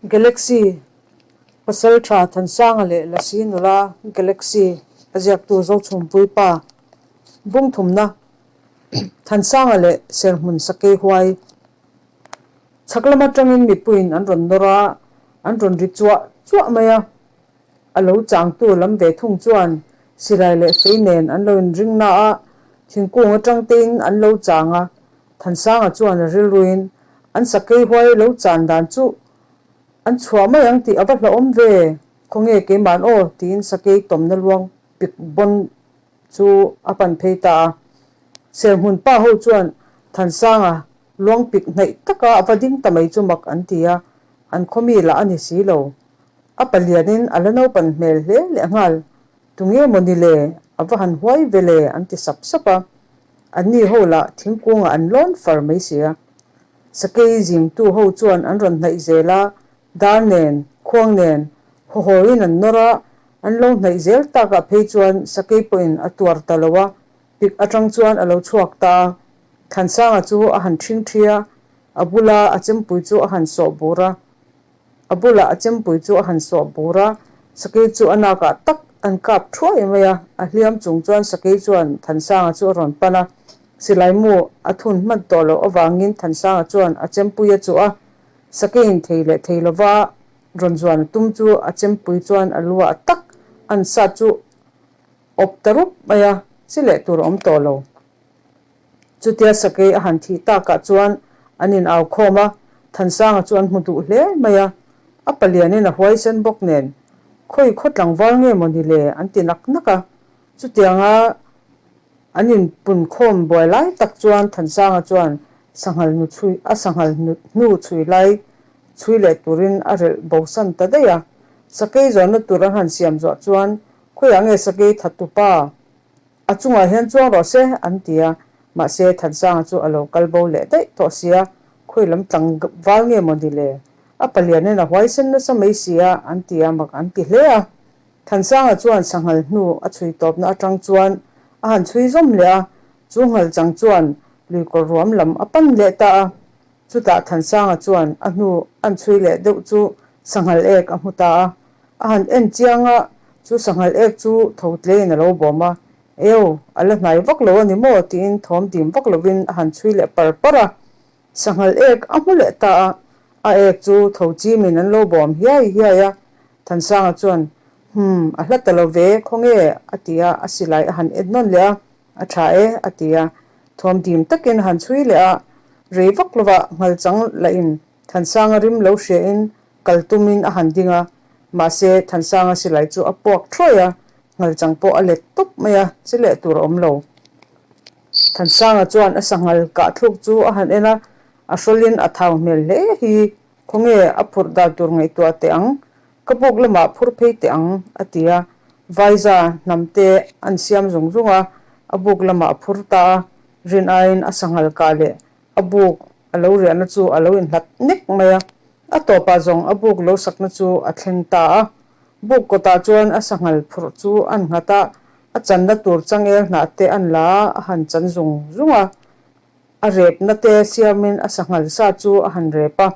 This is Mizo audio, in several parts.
Galaxy Pasaltha Thansanga leh Lasi nula Galaxy a ziaktu Zochhumpuii pa bungthumna Thansanga leh Serhmun Sakei huai chhak lam atangin mipuiin an rawn nawr a, an rawn ri chuah chuah mai a. A lo changtu lam ve thung chuan silai leh fei nen an lo inring na a, thingkung atang tein an lo chang a, Thansanga chuan a rilruin an sakei huai lo chan dan chu an chhuah mai ang tih a va hlauhawm ve, khawnge keima'n aw tiin sakei tawmna luang pik bawn chu a pan phei ta a. Serhmun pa ho chuan Thansanga luang pik hnaih taka a va ding ta mai chu mak an ti a, an khawmi lah a ni si lo. A palianin a la naupan hmel hle leh nghal. Tunge maw ni le? A va han huai ve le? an ti sap sap a. Anni ho lah thingkungah an lawn far mai si a. Sakei zingtu ho chuan an rawn hnaih zel a, dar nen, khuang nen, hawhawin an nawr a, an lo hnaih zel takah phei chuan sakei pawhin a tuar ta lo a, pik atang chuan a lo chhuak ta a. Thansanga chu a han ṭhing ṭhi a, a bula a chempui chu a han sawh bur a. A bulah a chempui chu a han sawh bur a, sakei chu a nakah tak an kap thuai mai a, a hliam chung chuan sakei chuan Thansanga chu a rawn pan a, silai mu a thun hman tawh loh avangin Thansanga chuan a chempui a chuh a, sakeiin thei leh thei lova rawn zuan a tum chu a chempui chuan a lu ah tak an sat chu awp ta rup mai a, chi leh tur a awm tawh lo. Chutia sakei a han thih takah chuan an in au khawm a, Thansanga chu an hmu duh hle mai a, a palianin a huaisen bawk nen, Khawi khaw tlangval nge maw ni le? an ti nak nak a. Chutianga an in pun khawm buai lai tak chuan Thansanga chuan sanghal hnu chhui a sanghal hnu chhui lai chhui leh turin a relh bosan ta daih a. Sakei zawnna tur an han siam zuah chuan khawiah nge sakei thattupa A chungah hian chuang rawh se, an ti a. Mahse, Thansanga chu a lo kal bo leh daih tawh si a, khawi lam tlang val nge maw ni le? A palianin a huaisen nasa mai si a, an ti a, mak an ti hle a. Thansanga chuan sanghal hnu a chhui tawpna atang chuan a han chhui zawm leh a, chu nghal chang chuan luikawr ruam lam a pan leh ta a. Chutah Thansanga chuan a hnu an chhui leh deuh chu sanghal ek a hmu ta a. A han en chiang a, chu sanghal ek chu tho tlein a lo bawm a, Eo, a la hnai vak lo a ni maw? tiin thawm dim vak lovin a han chhui leh par par a. Sanghal ek a hmu leh ta a, a ek chu tho chimin an lo bawm hiai hiai a. Thansanga chuan, Hum, a hla ta lo ve, khawnge? a ti a, a silai a han en nawn leh a. A tha e, a ti a. Thawm dim takin a han chhui leh a, rei vak lovah nghal chang lahin Thansanga rim lo hriain kal tumin a han ding a, mahse Thansanga silai chu a puak thuai a, nghal chang pawh a let tawp mai a, chi leh tur a awm lo. Thansanga chuan a sanghal kah thluk chu a han en a, a hrawlin a thau hmel hle hi, khawnge a phurh dan tur ngaihtuah teh ang, Ka buk lamah phur phei teh ang, a ti a. Vaiza hnam te an siam zung zung a, a buk lamah a phur ta a. Rin aiin a sanghal kah leh a buk a lo riahna chu a lo inhlat nek mai a. A tawpah zawng a buk lo sakna chu a thleng ta a. Buk kawtah chuan a sanghal phurh chu an nghat a, a channa tur changel hnah te an la a, a han chan zung zung a. A repna te siamin a sanghal sa chu a han rep a.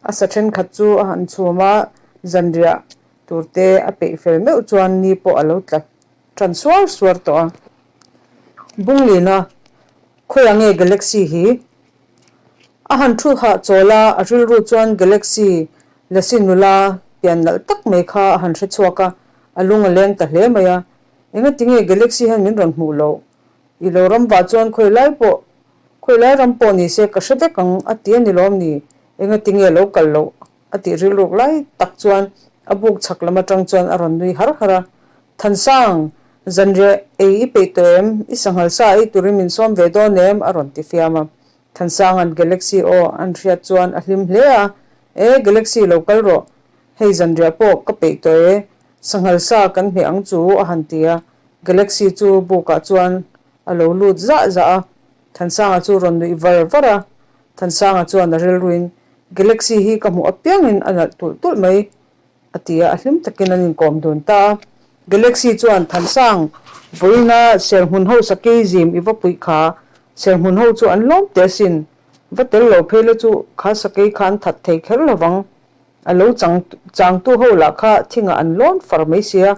A sa thenkhat chu a han chhum a, zanriah tur te a peih fel meuh chuan ni pawh a lo tla tan suar suar tawh a. Bunglina, Khawiah nge Galaxy hi? A han thu hah chawl a, a rilru chuan Galaxy Lasi nula pian nalh tak mai kha a han hre chhuak a, a lung a leng ta hle mai a. Engatinge Galaxy hian min rawn hmuh loh? I lo ram vah chuan khawi lai pawh Khawi lai ram pawh ni se ka hre vek ang a ti a ni lawm ni? Engati nge lo kal loh? a tih rilruk lai tak chuan a buk chhak lam atang chuan a rawn nui har har a. Thansang, zanriah ei i peih tawh em? I sanghal sa ei turin min sawm ve dawn em? a rawn ti fiam a. Thansanga'n Galaxy aw an hriat chuan a hlim hle a, E, Galaxy lo kal rawh. Hei zanriah pawh ka peih tawh e. Sanghal sa kan hmeh ang chu a han ti a. Galaxy chu bukah chuan A lo lut zah zah a, Thansanga chu rawn nuih var var a. Thansanga chuan a rilruin, Galaxy hi ka hmuh apiangin a nalh tulh tulh mai, a ti a, a hlim takin an inkawm dun ta a. Galaxy chuan, Thansang, vawiina serhmun ho sakei zim i va puih kha, serhmun ho chu an lawm teh asin, va tel lo phei la chu kha sakei kha an that thei kher lovang. A lo chang changtu ho lah kha thingah an lawn far mai sia,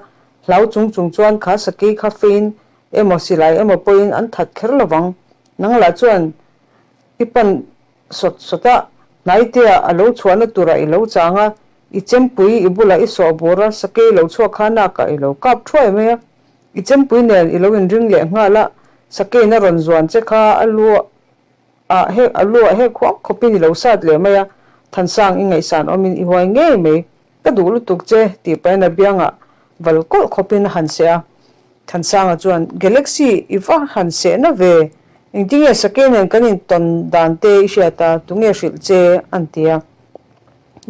hlau chung chung chuan kha sakei kha fein emaw silai emaw pawhin an that kher lovang. Nang lah chuan i pan sawt sawt a, hnaitea a lo chhuahna turah i lo chang a, i chempui i bulah i sawh bur a, sakei lo chhuak kha nakah i lo kap thuai mai a, i chempui nen i lo inring leh nghal a, sakeiin a rawn zuan che kha a lu ah hek a lu ah hek huam khawpin i lo sat leh mai a, Thansang i ngaihsan awmin i huai ngei mai, ka duh lutuk che tih pahin a biangah val kawlh khawpin a han seh a. Thansanga chuan, Galaxy i va han sehna ve, engtinge sakei nen kan intawn dan te i hriat a, tunge hrilh che? an ti a.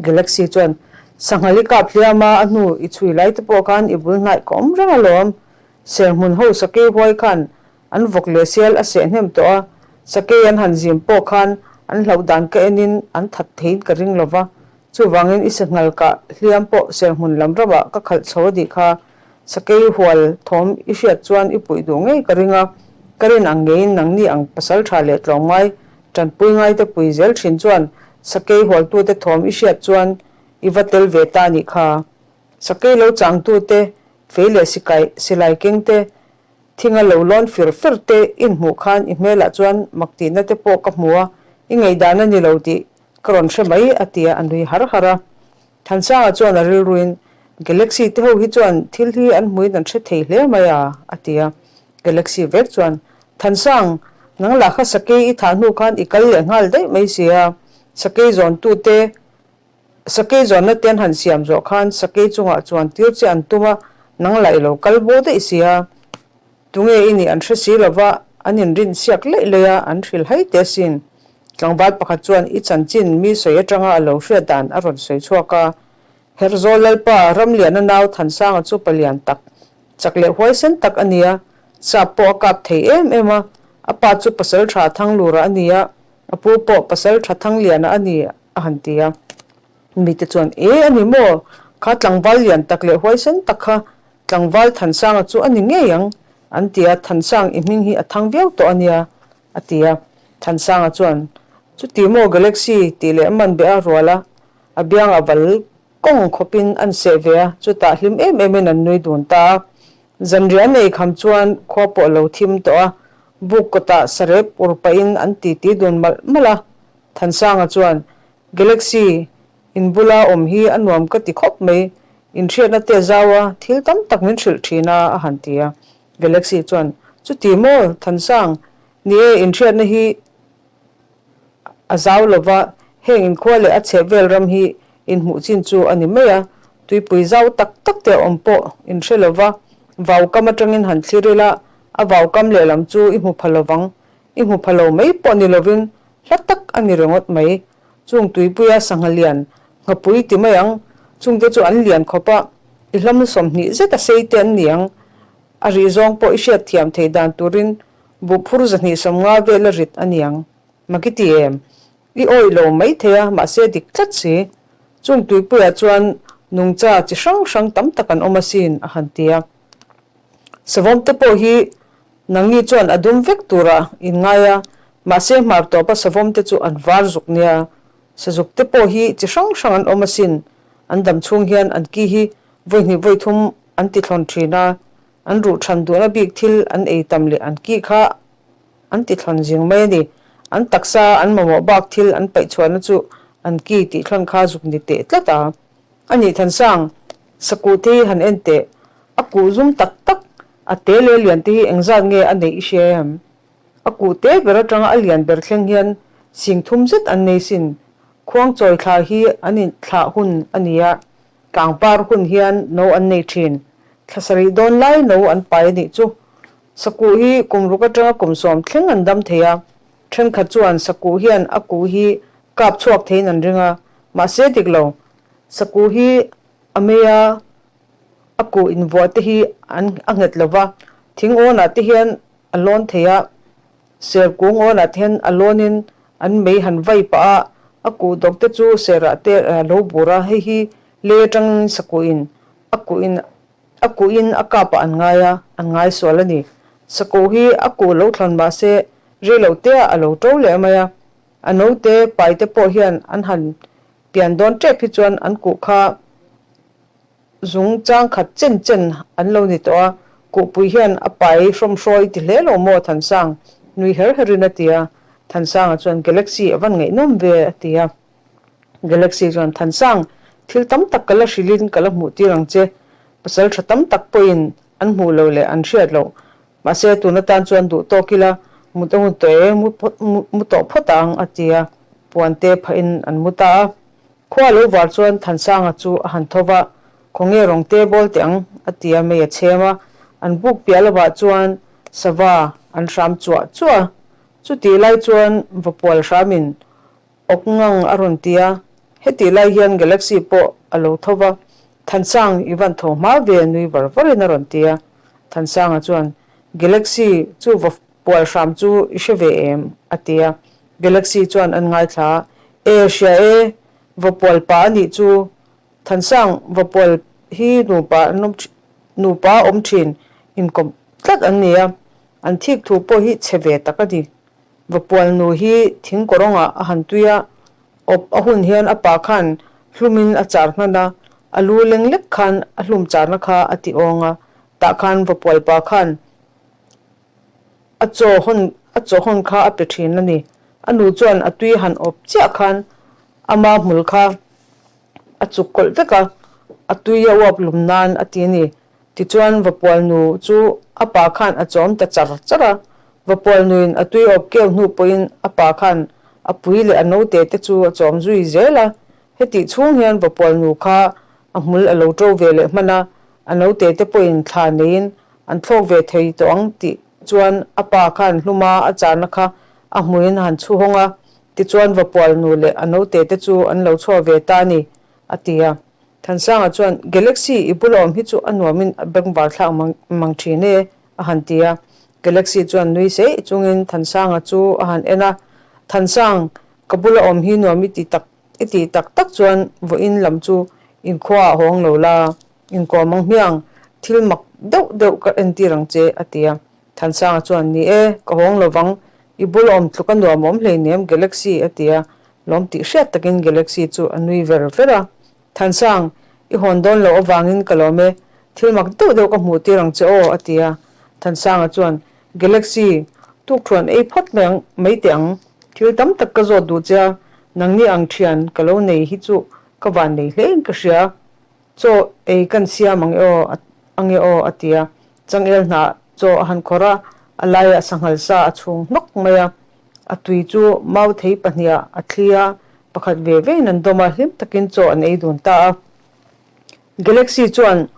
Galaxy chuan, Sanghal i kap hliam a, a hnu i chhui lai te pawh khan i bul hnaih ka awm reng alawm. Serhmun ho sakei huai khan An vawk leh sial a seh hnem tawh a, sakei an han zim pawh khan an hlauh dan ka enin an that theiin ka ring lo va, chuvangin i sanghal kah hliam pawh serhmun lam ramah ka khalh chho a nih kha. Sakei hual thawm i hriat chuan i puih duh ngei ka ring a, ka rin ang ngeiin nangni ang pasal tha leh tlawmngai tanpui ngaite pui zel thin chuan sakei hualtute thawm i hriat chuan i va tel ve ta a nih kha. Sakei lo changtute fei leh sikai silai kengte Thinga lo lawn fir fir te in hmuh khan i hmelah chuan mak tihna te pawh ka hmu a, i ngaihdan a ni lo tih ka rawn hre mai a ti a, a nui har har a. Thansanga chuan a rilruin, Galaxy te ho hi chuan thil hi an hmuin an hre thei hle mai a, a ti a. Galaxy vek chuan, Thansang, nang lah kha sakei i thah hnu khan i kal leh nghal daih mai si a, sakei zawntute Sakei zawnna te an han siam zawh khan sakei chungah chuan tir che an tum a, nang lah i lo kal bo daih si a. Tunge i nih an hre si lo va, an inrin siak laih laih a, an hrilh hai teh asin. Tlangval pakhat chuan i chanchin mi sawi atanga a lo hriat dan a rawn sawi chhuak a. Herhzawl Lalpa, Ramliana nau Thansanga chu palian tak, chak leh huaisen tak a ni a, sap pawh a kap thei em em a, a pa chu pasal tha Thanglura a ni a, a pu pawh pasal tha Thangliana a ni. A han ti a. Mite chuan, E, a ni maw? Kha tlangval lian tak leh huaisen tak kha tlangval Thansanga chu a ni ngei ang, an ti a, Thansang i hming hi a thang viau tawh a nia, a ti a. Thansanga chuan, Chuti maw Galaxy tih leh a man beh a rual a, a biangah val kawng khawpin an seh ve a, chutah hlim em emin an nui dun ta a. Zanriah an ei kham chuan khua pawh a lo thim tawh a, buk kawtah sarep ur pahin an titi dun malh malh a. Thansanga chuan, Galaxy, in bula awm hi a nuam ka ti khawp mai, inhriatna te zau a, thil tam tak min hrilh thin a, a han ti a. Galaxy chuan, Chuti maw, Thansang, ni e, inhriatna hi a zau lo va, heng inkhua leh a chheh vel ram hi inhmuh chin chu a ni mai a, tuipui zau tak tak te a awm pawh inhre lo va, vau kam atangin han thlir ila, a vau kam lehlam chu i hmu pha lo vang, I hmu pha lo mai pawh ni lovin hla tak a ni ringawt mai. Chung tuipuia sangha lian, nghapui ti mai ang, chungte chu an lian khawp a, i hlam 20 zet a sei te an ni ang. A rih zawng pawh i hriat thiam thei dan turin buhphur 250 vel a rit a ni ang. Maki ti em? I awih lo mai thei a, mahse dik tlat si. Chung tuipuiah chuan nungcha chi hrang hrang tam tak an awm asin, a han ti a. Savawm te pawh hi Nangni chuan a dum vek tura in ngai a, mahse hmar tawpa savawm te chu an var zuk nia. Sazuk te pawh hi chi hrang hrang an awm asin, an dam chhung hian an ki hi vawi hnih vawi thum an ti thlawn thin a, an ruh than duhna bik thil an ei tam leh an ki kha an ti thlawn zing mai a ni. An taksa an mamawh bak thil an paih chhuahna chu an ki tih thlawn kha zuk ni teh tlat a. A nih Thansang, sakuh te hi han en teh, a kuh zum tak tak, a te leh lian te hi engzat nge a neih i hria em? A kuh te ber atanga a lian ber thleng hian sing thum zet an nei sin. Khuangchawi thla hi an inthlah hun a ni a, tlangpar hun hian no an nei thin. Thla sarih dawn lai no an pai a nih chu. Sakuh hi kum ruk atanga kum sawm thleng an dam thei a, thenkhat chuan sakuh hian a kuh hi kap chhuak theiin an ring a, mahse dik lo. Sakuh hi a mei a, a kuh invuah te hi an a nghet lo va, thing awnah te hian a lawn thei a, ser kung awnah te hian a lawnin an mei han vai pah a, a kuh dawk te chu serah te a lo bur a, hei hi lei atangin sakuhin a kuhin a kuhin a kapah an ngai a, an ngai sual a ni. Sakuh hi a kuh lo thlawn mahse rei lo te ah a lo to leh mai a, a note pai te pawh hian an han. Pian dawn tep hi chuan an kuh kha zung chang khat chen chen an lo ni tawh a, kuhpui hian a pai hrawmhrawi ti hle lo maw Thansang? Nui her herin a ti a. Thansanga chuan Galaxy a van ngaihnawm ve a ti a. Galaxy chuan Thansang, thil tam tak ka la hrilhin ka la hmuh tir ang che. Pasal tha tam tak pawhin an hmuh loh leh an hriat loh. Mahse tun atan chuan duh tawk ila mut a hun tawh e, mu tawh phawt ang a ti a, puan te phahin an mu ta a. Khua lo var chuan Thansanga chu a han tho va, Khawnge rawng te bawl teh ang a ti a, mei a chhem a, an buk piah lovah chuan sava an hram chuah chuah a. Chutih lai chuan vapual hramin Awk ngang a rawn ti a, hetih lai hian Galaxy pawh a lo tho va, Thansang i van tho hma ve nui var varin a rawn ti a. Thansanga chuan, Galaxy chu va pual hram chu i hre ve em? a ti a. Galaxy chuan an ngaithla a, E hria e, va pual pa a nih chu. Thansang va pual hi nupa an awm nupa awm thin inkawp tlat an ni a, an thik thu pawh hi chhe ve tak a ni. Vapualnu hi thing kawrawngah a han tui a, awp a hun hian a pa khan hlumin a char hnan a, a lu leng lek khan a hlum charna kha a ti awng a, tah khan Vapualpa khan a chaw hawn a chaw hawn kha a pe thin a ni. A nu chuan a tui han awp chiah khan ama hmul kha a chuk kawlh vek a, a tui a uap lum nan a ti a ni. Tichuan Vapualnu chu a pa khan a chawm ta char char a, Vapualnuin a tui awp keu hnu pawhin a pa khan a pui leh a naute te chu a chawm zui zel a. Hetih chhung hian Vapualnu kha a hmul a lo ṭo ve leh hman a, a naute te pawhin thla neiin an thlawk ve thei tawh ang tih chuan a pa khan hluma a charna kha a hmuin a han chhu hawng a, tichuan Vapualnu leh a naute te chu an lo chhuak ve ta a ni, a ti a. Thansanga chuan, Galaxy i bula awm hi chu a nuamin a bengvar thlak mang mang thin e, a han ti a. Galaxy chuan nui seih chungin Thansanga chu a han en a, Thansang, ka bula awm hi nuam i ti tak i tih tak tak chuan vawiin lam chu inkhua a hawng lo la, inkawm ang hmiang, thil mak deuh deuh ka entir ang che, a ti a. Thansanga chuan, Ni e, ka hawng lo vang, i bula awm tluk a nuam awm hleinem, Galaxy, a ti a. Lawm tih hriat takin Galaxy chu a nui ver ver a. Thansang, i hawn dawn loh avangin ka lawm e, thil mak deuh deuh ka hmuh tir ang che aw, a ti a. Thansanga chuan, Galaxy, tukthuan ei phawt mai ang, mai teh ang. Thil tam tak ka zawt duh che a, nangni ang thian ka lo nei hi chu ka van nei hlein ka hria. Chaw ei kan siam ang e aw, ang e aw, a ti a. Changel hnah chaw a han khawrh a, a laiah sanghal sa a chhung hnawk mai a. A tui chu mau thei pahniha a thli a, pakhat ve vein an dawm a, hlim takin chaw an ei dun ta a. Galaxy chuan,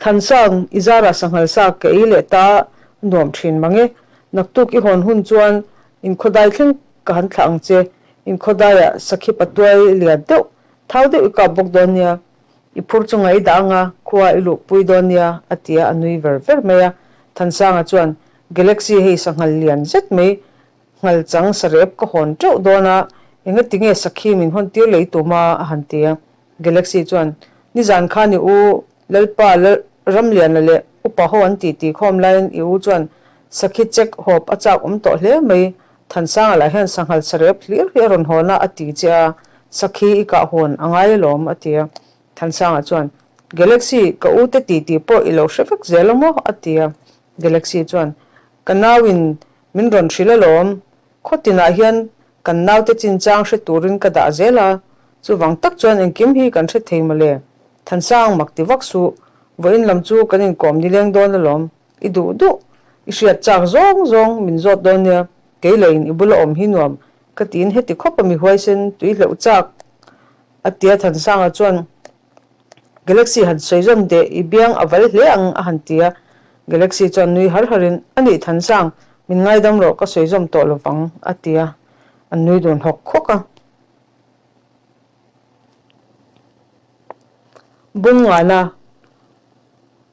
Thansang, i zarah sanghal sa ka ei leh ta a nuam thin mang e. Naktuk i hawn hun chuan inkhawdai thleng ka han thlah ang che. Inkhawdaiah sakhi patuai lian deuh, thau deuh i kap bawk dawn nia. I phur chunga i dah anga khua i luhpui dawn nia, a ti a, a nui ver ver mai a. Thansanga chuan, Galaxy hei sanghal lian zet mai, nghal chang sarep ka hawn teuh dawn a, engati nge sakhi min hawn tir lei tum a? a han ti a. Galaxy chuan, Nizan khan i u Lalpa Ramliana leh upa ho an titi khawm laiin i u chuan sakhi check hawp a chak awm tawh hle mai, Thansanga lah hian sanghal sarep hlir hi a rawn hawn a, a ti che a, sakhi i kah hawn a ngai alawm, a ti a. Thansanga chuan, Galaxy, ka u te titi pawh i lo hre vek zel a maw? a ti a. Galaxy chuan, Ka nauin min rawn hrilh alawm, khaw tinah hian kan naute chinchang hre turin ka dah zel a, chuvang tak chuan engkim hi kan hre thei mawle. Thansang mak ti vak suh, vawiin lam chu kan inkawm nileng dawn alawm, i duh duh, i hriat chak zawng zawng min zawt dawn nia, kei leiin i bula awm hi nuam ka tiin heti khawp a mi huaisen tui hleuh chak a tia Thansanga chuan Galaxy han sawi zawm teh, i biang a val hle ang a han ti a. Galaxy chuan nui har harin, A nih Thansang, min ngaidam rawh ka sawi zawm tawh lovang a ti a, an nui dun hawk hawk a. Bungngana,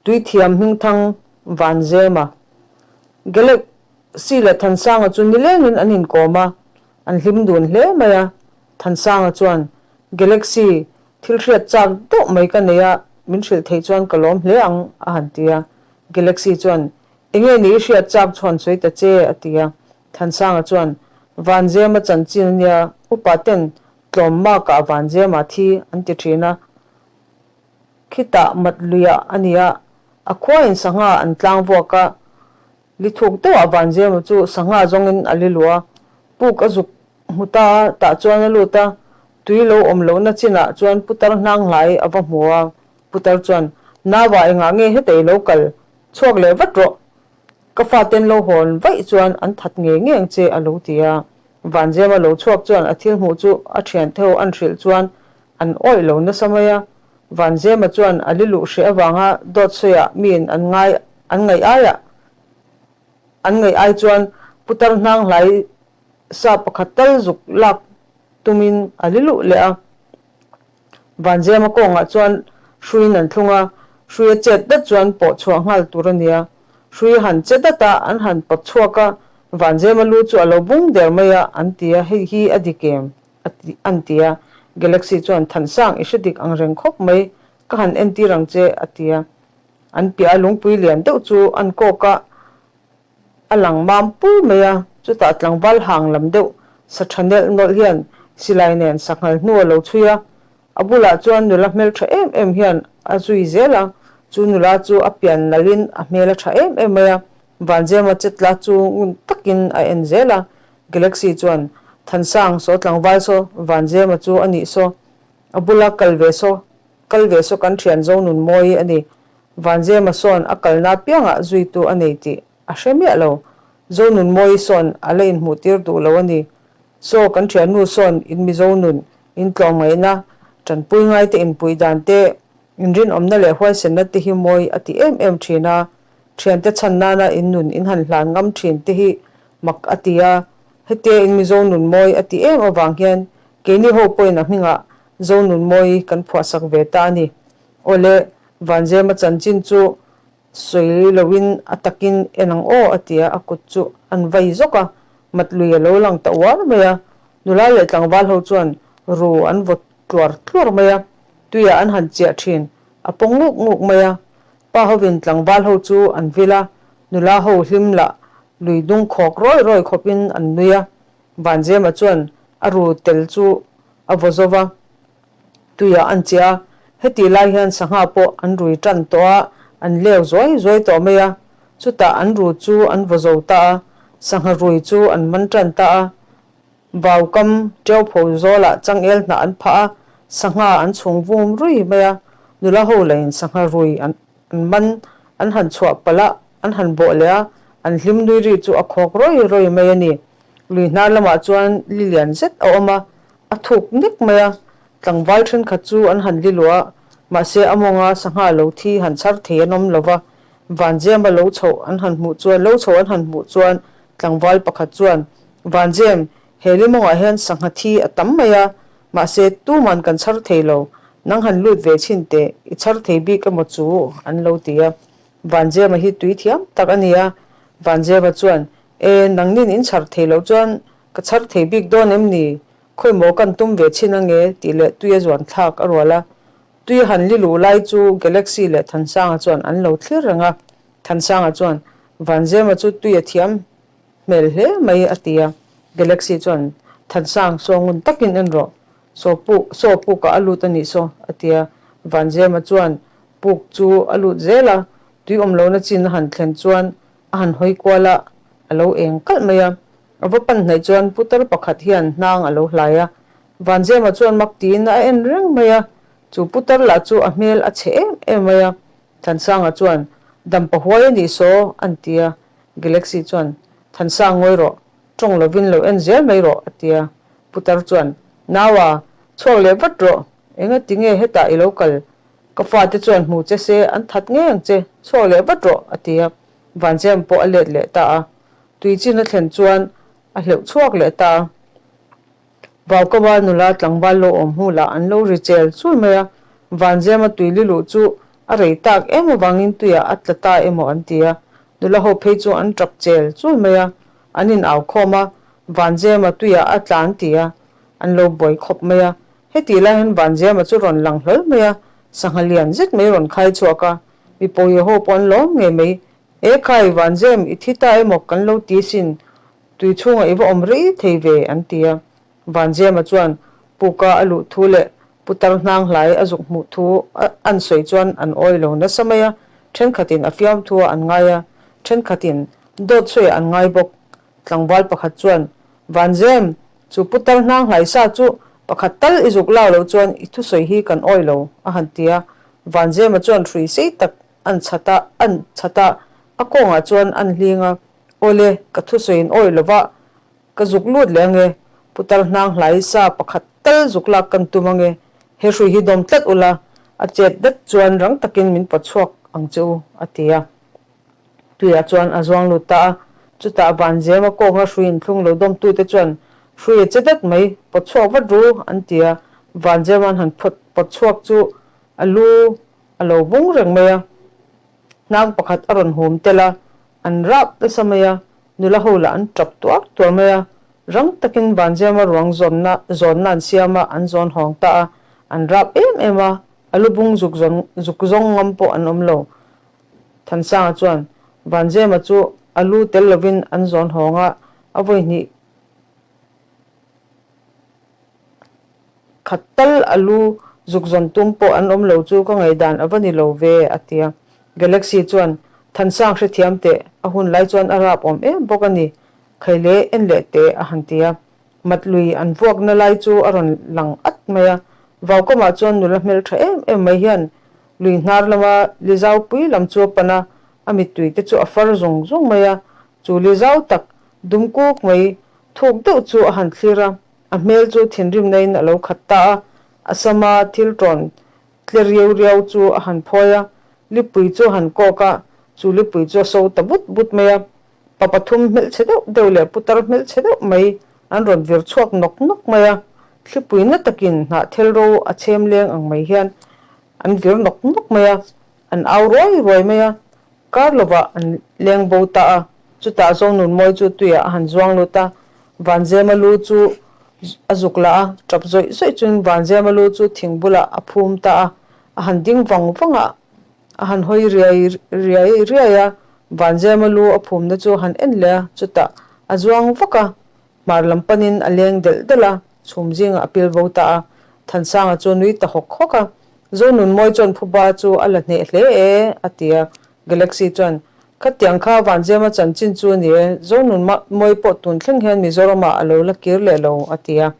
Tuithiam Hmingthang Vanzema, Galaxy leh Thansanga chu nilengin an inkawm a, an hlim dun hle mai a. Thansanga chuan, Galaxy, thil hriat chak deuh mai ka nei a, min hrilh theih chuan ka lawm hle ang, a han ti a. Galaxy chuan, Enge ni i hriat chak chhuan sawi ta che, a ti a. Thansanga chuan, Vanzema chanchin a nia, upa ten. Tlawm makah Vanzema thi an ti thin a, khitah mat luiah a ni a, a khuain sangha an tlang vuak a, li thuk deuhah Vanzema chu sangha zawngin a li luh a, puk a zuk hmu ta a, tah chuan a lut a, tui lo awm lohna chinah chuan putar hnang hlai a va hmu a, putar chuan, Naua engah nge heta i lo kal? Chhuak leh vat rawh! Ka faten lo hawn vaih chuan an that ngei ngei ang che a lo ti a. Vanzema lo chhuak chuan a thil hmuh chu a thiante ho an hrilh chuan an awih lo nasa mai a. Vanzema chuan a li luh hreh avanga dawt sawiah miin an ngai an ngaih aiah an ngaih ai chuan putar hnang hlai sa pakhat tal zuk lak tumin a li luh leh a. Vanzema kawngah chuan hruiin an thlung a, hrui a chet dat chuan pawh chhuah nghal tur a nia. Hrui a han che dat a, an han pawt chhuak a, Vanzema lu chu a lo bung der mai a, an ti a, hei hi a dik em? a ti an ti a. Galaxy chuan Thansang i hre dik ang reng khawp mai, ka han entir ang che, a ti a. An piah a lungpui lian deuh chu an kawk a, A lang mam pur mai a, chutah tlangval hang lam deuh sa tha nelh nawlh hian silai nen sanghal hnu a lo chhui a, a bulah chuan nula hmeltha em em hian a zui zel a, chu nula chu a pian nalhin a hmel a tha em em mai a, Vanzema chetla chu ngun takin a en zel a, Galaxy chuan Thansang saw tlangval saw Vanzema chu a nih saw, a bula kal ve saw, kal ve saw kan thian Zonunmawii a ni, Vanzema sawn a kalna piangah zuitu a nei tih a hre miah lo. Zonunmawii sawn a la inhmuhtir duh lo a ni. Saw kan thiannu sawn in Mizo nun, in tlawmngaihna, tanpui ngaite inpuih dan te, inrinawmna leh huaisenna te hi mawi a ti em em thin a. Thiante chhan nana in nun in han hlan ngam thin te hi mak a ti a. Hetia in Mizo nun mawi a ti em avang hian keini ho pawhin a hmingah Zonunmawii kan phuahsak ve ta a ni. Awle, Vanzema chanchin chu sawi loin a takin en ang aw a ti a, a kut chu an vai zawk a, mat lui a lo lang ta uar mai a. Nula leh tlangval ho chuan ru an vaw tluar tluar mai a, tuiah an han chiah thin, a pawng nguk nguk mai a. Pa hovin tlangval ho chu an vil a, nula ho hlim lah lui dung khawk rawi rawi khawpin an nui a. Vanzema chuan a ru tel chu a vaw zo va. Tuiah an chiah a, hetih lai hian sangha pawh an rui tan tawh a, an leu zuai zuai tawh mai a. Chutah an ru chu an vaw zo ta a, sangha rui chu an man tan ta a. Vau kam ṭeu pho zawlah changel hnah an phah a, sangha an chhung vum rui mai a. Nula ho lahin sangha rui an man an han chhuah palh a, an han bawh leh a, an hlim nui ri chu a khawk rawi rawi mai a ni. Lui hnar lamah chuan li lian zet a awm a, A thuk nek mai a, tlangval thenkhat chu an han li luah a, mahse a mawnga sangha lo thi han chhar thei an awm lo va, Vanzema lo chhoh an han hmuh chuan lo chhoh an han hmuh chuan tlangval pakhat chuan, Vanzem, he li mawngah hian sangha thi a tam mai a, mahse tuman kan chhar thei lo, nang han lut ve chhin teh, i chhar thei bik emaw chu? an lo ti a. Vanzema hi tui thiam tak a ni a, Vanzema chuan, E, nangnin in chhar thei loh chuan Ka chhar thei bik dawn em ni? Khawi maw kan tum ve chhin ange tih leh tui a zuan thlak a rual a. Tui a han li luh lai chu Galaxy leh Thansanga chuan an lo thlir reng a. Thansanga chuan, Vanzema chu tui a thiam hmel hle mai a ti a. Galaxy chuan, Thansang, saw ngun takin en rawh. Saw puk, saw pukah a lut a nih saw a ti a. Vanzema chuan puk chu a lut zel a. Tui awm lohna chin a han thlen chuan a han hawi kual a, a lo eng kalh mai a. A va pan hnaih chuan putar pakhat hian hnang a lo hlai a, Vanzema chuan mak tiin a en reng mai a, chu putar lah chu a hmel a chhe em em mai a. Thansanga chuan, Dampa huai a nih saw, an ti a. Galaxy chuan, Thansang ngawi rawh, tawng lovin lo en zel mai rawh, a ti a. Putar chuan, Naua, chhuak leh vat rawh, enga ti nge hetah i lo kal? Ka fate chuan hmu che se an that ngei ang che, chhuak leh vat rawh, a ti a. Vanzem pawh a let leh ta a. Tui chin a thlen chuan a hleuh chhuak leh ta a. Vaukama nula tlangval lo awm hnu lah an lo ri chel chul mai a, Vanzema tui li luh chu a rei tak em avangin tuiah a tla ta emaw an ti a, nula ho phei chu an tap chel chul mai a, an in au khawm a, Vanzema tuiah a tla an ti a, an lo buai khawp mai a. Hetih lai hian Vanzema chu rawn lang hlawl mai a, sangha lian zet mai rawn khai chhuak a, mi pawia ho pawh an lawm ngei mai. E khai, Vanzem, i thi ta emaw kan lo ti sin, tui chhungah i va awm rei thei ve, an ti a. Vanzema chuan, Puka a luh thu leh putar hnang hlai a zuk hmuh thu an sawi chuan an awi lo nasa mai a, thenkhatin a fiamthu ah an ngai a, thenkhatin dawt sawiah an ngai bawk. Tlangval pakhat chuan, Vanzem, chu putar hnang hlai sa chu pakhat tal i zuk lau loh chuan i thusawi hi kan awi lo, a han ti a. Vanzema chuan hrui sei tak an chhat a, an chhat a, a kawngah chuan an hling a, Awle, ka thusawi in awi lova, Ka zuk lut leh ange, putar hnang hlai sa pakhat tal zuk lak kan tum ange, he hrui hi dawm tlat ula, a chet dat chuan rang takin min pawt chhuak ang che u, a ti a. Tuiah chuan a zuang lut ta a, chutah Vanzema kawnga hrui inthlung lo dawmtute chuan hrui a che dat mai, pawt chhuak vat ru, an ti a. Vanzema'n han phawt pawt chhuak chu a lu a lo bung reng mai a, hnang pakhat a rawn hum tel a, An rap nasa mai a, nula ho lah an tap tuar tuar mai a, rang takin Vanziama ruang zawnna zawnna an siam a, an zawn hawng ta a, an rap em em a, a lu bung zuk zawn zuk zawng ngam pawh an awm lo. Thansanga chuan Vanziama chu a lu tel lovin an zawn hawng a, a vawi hnih Khat tal a lu zuk zawn tum pawh an awm lo chu ka ngaihdan a va ni lo ve, a ti a. Galaxy chuan, Thansang hrethiam teh, a hun lai chuan a rap awm em bawk a ni, khaile en leh teh, a han ti a. Mat lui an vuakna lai chu a rawn lang at mai a. Vaukamah chuan nula hmeltha em em mai hian lui hnar lama lizau pui lam chu a pan a, a mittui te chu a far zung zung mai a. Chu lizau tak dum kuk mai thuk deuh chu a han thlir a. A hmel chu thinrimna-in a lo khat ta a, a sama thil tawn tle riau riau chu a han phawi a, lipui chu a han kawk a, chu lipui chu a so ta but but mai a. Pa pathum hmelchhe deuh deuh leh putar hmelchhe deuh mai an rawn vir chhuak nawk nawk mai a, thlipui na takin hnahthel ro a chhem leng ang mai hian an vir nawk nawk mai a, an au ruai ruai mai a. Kar lovah an leng bo ta a, chutah Zonunmawi chu tuiah a han zuang lut a, Vanzema lu chu a zuk lah a, tap zawih zawih chuin Vanzema lu chu thing bulah a phum ta a, a han ding vang vang a, a han hawi riai riai riai a, Vanzema lu a phumna chu a han en leh a, chutah a zuang vak a, hmar lam panin a leng delh delh a, chhum zingah a pil bo ta a, Thansanga chu a nui ta hawk hawk a, Zonunmawi chuan phuba chu a la hneh hle e, a ti a. Galaxy chuan, Khatiang kha Vanzema chanchin chu a ni e, Zonunmawi pawh tun thleng hian Mizoramah a lo la kir leh lo, a ti a.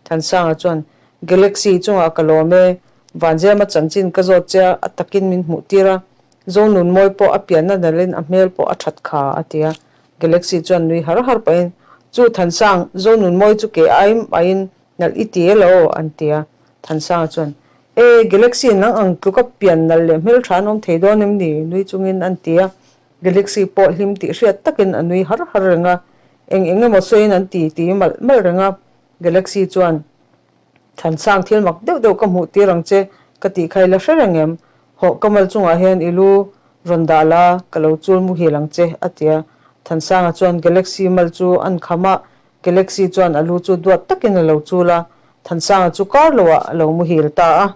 Thansanga chuan, Galaxy chungah ka lawm e, Vanzema chanchin ka zawt che a, a takin min hmuh tir a. Zonunmawi pawh a pianna nalhin a hmel pawh a that kha, a ti a. Galaxy chuan nui har har pahin, Chu Thansang, Zonunmawi chu ke ai maiin Nalh i ti elo? an ti a. Thansanga chuan, E, Galaxy nang ang tluka pian nalh leh hmeltha an awm thei dawn em ni? nui chungin an ti a. Galaxy pawh hlim tih hriat takin a nui har har reng a. Eng eng emaw sawiin an ti ti malh malh reng a. Galaxy chuan, Thansang thil mak deuh deuh ka hmuh tir ang che ka tih kha i la hre reng em? Hawh ka mal chungah hian i lu rawn dah la, ka lo chul muhil ang che, a ti a. Thansanga chuan Galaxy mal chu an kham a, Galaxy chuan a lu chu duat takin a lo chul a, Thansanga chu kar loah a lo muhil ta a.